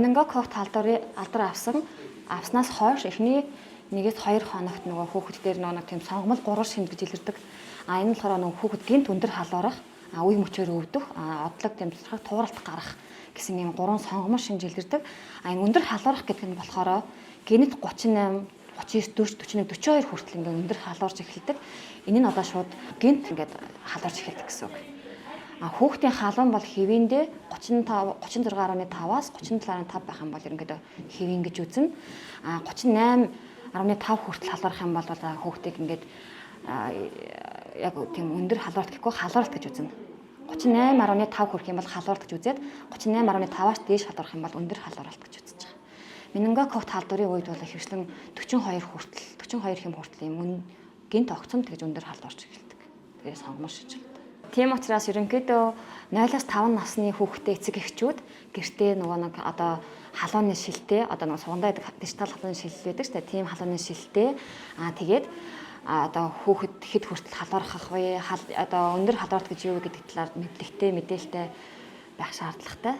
Менингококк халдварын алдар авснаас хойш эхний 1-2 хоногт нөгөө хүүхэд дээр нөгөө нэг тийм сонгомол гурван шинж гэж илэрдэг. А энэ нь болохоор нөгөө хүүхэд гинт өндөр халуурах, үе мөчөөр өвдөх, одлог тийм тодорхой тууралт гарах гэсэн ийм гурван сонгомол шинж илэрдэг. А энэ өндөр халуурах гэдэг нь болохоор гинт 38 39 40 41 42 хүртэл ингээд өндөр халуурч эхэлдэг. Энэ нь одоо шууд гинт ингээд халуурч эхэлдэг гэсэн үг. А хүүхдийн халуун бол хэвэндээ 35 36.5-аас 37.5 байх юм бол ерөнхийдөө хэвэн гэж үзнэ. А 38.5 хүртэл халуурах юм бол хүүхдийг ингээд яг тийм өндөр халуурт гэхгүй халуурт гэж үзнэ. 38.5 хүрэх юм бол халуурт гэж үзээд 38.5-аас дээш халуурах юм бол өндөр халууралт гэж үзэж байгаа. Менингококк халдварын үед бол ихэвчлэн 42 хүртэл 42 хэм хүртэл юм гинт огцом тэгж өндөр халуурч эхэлдэг. Тэгээ сонгомор шижил. Тийм учраас ерөнхийдөө 0-аас 5 насны хүүхдээ эцэг эхчүүд гэртээ нөгөө нэг одоо халууны шилтэй одоо нөгөө сугандаа байдаг дижитал халууны шил байдаг шүү дээ. Тийм халууны шилтэй тэгээд одоо хүүхэд хэд хүртэл халуурхах вэ? Одоо өндөр халуурт гэж юу гэдэг талаар мэдлэгтэй, мэдээлэлтэй байх шаардлагатай.